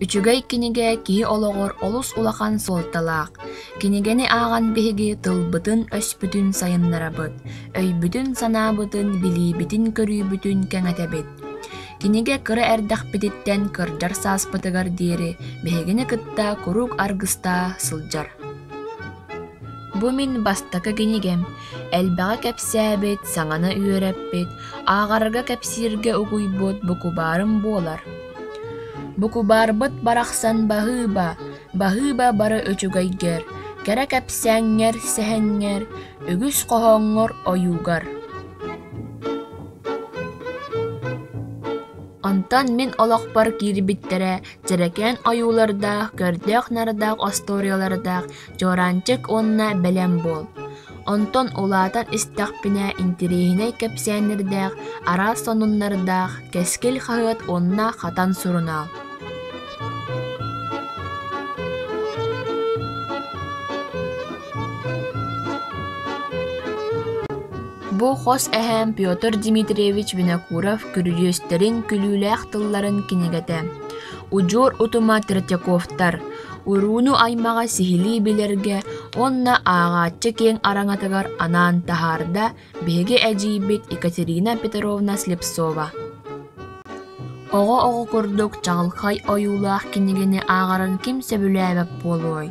Үчүгэй кинигэ киһи олоҕор олус улахан суолталаах. Кинигэни ааҕан биһиги тылбытын-өспүтүн сайыннарабыт, өйбүтүн-санаабытын, билиибитин-көрүүбүтүн кэҥэтэбит. Кинигэ кыра эрдэхпититтэн кырдьар сааспытыгар диэри биһигини кытта куруук аргыстаа сылдьар. Бу мин бастакы кинигэм, элбэҕи кэпсээбит, саҥаны үөрэппит, ааҕарга кэпсииргэ угуйбут букубаарым буолар. Букубаарбыт барахсан баһыыба, баһыыба бары үчүгэйгэр, кэрэ кэпсээҥҥэр, сэһэҥҥэр, үгүс хоһооҥҥор ойуугар. Онтон мин олохпор киирбиттэрэ дьэрэкээн ойуулардаах, көрдөөх-нардаах остуоруйалардаах Чуораанчык уонна Бэлэм буол. Онтон улаатан истэхпинэ интэриэһинэй кэпсээннэрдээх, араас сонуннардаах «Кэскил» хаһыат уонна «Хатан» сурунаал. Бу хос эһээм Петр Дмитриевич Винокуров күрүлүөстэрин күлүүлээх тылларын кинигэтэ. Удьуор утума Третьяковтар, урууну аймаҕа сиһилии билэргэ уонна ааҕааччы киэҥ араҥатыгар анаан таһаарда биһиги эдьиийбит Екатерина Петровна Слепцова. Оҕо-оҕо курдук чаҕылхай ойуулаах кинигэни ааҕарын ким сөбүлээбэт буолуой?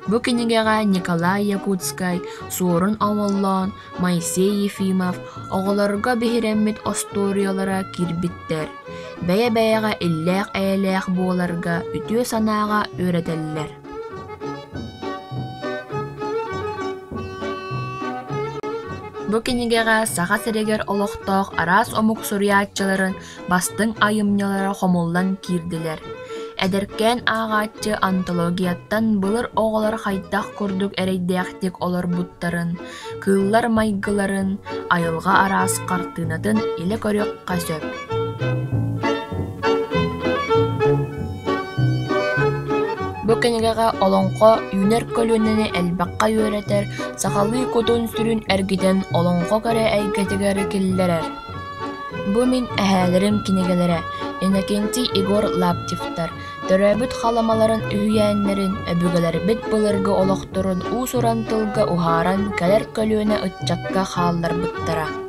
Бу кинигэҕэ Николай Якутскай, Суорун Омоллоон, Моисей Ефимов оҕолорго биһирэммит остуоруйалара киирбиттэр, бэйэ-бэйэҕэ иллээх-эйэлээх буоларга үтүө санааҕа үөрэтэллэр. Бу кинигэҕэ Саха сиригэр олохтоох араас омук суруйааччыларын бастыҥ айымньылара хомуллан киирдилэр. Эдэркээн ааҕааччы антологияттан былыр оҕолор хайдах курдук эрэйдээхтик олорбуттарын, кыыллар майгыларын, айылҕа араас хартыынатын илэ көрүөххэ сөп. Бу кинигэҕэ олоҥхо үүнэр көлүөнэни элбэххэ үөрэтэр, сахалыы кутун-сүрүн эргитэн олоҥхо кэрэ эйгэтигэр киллэрэр. Бу мин эһээлэрим кинигэлэрэ Иннокентий Егор Лаптевтар төрөөбүт халамаларын үһүйээннэрин, өбүгэлэрбит былыргы олохторун уус-уран тылга уһааран кэлэр көлүөнэ ыччакка хаалларбыттара.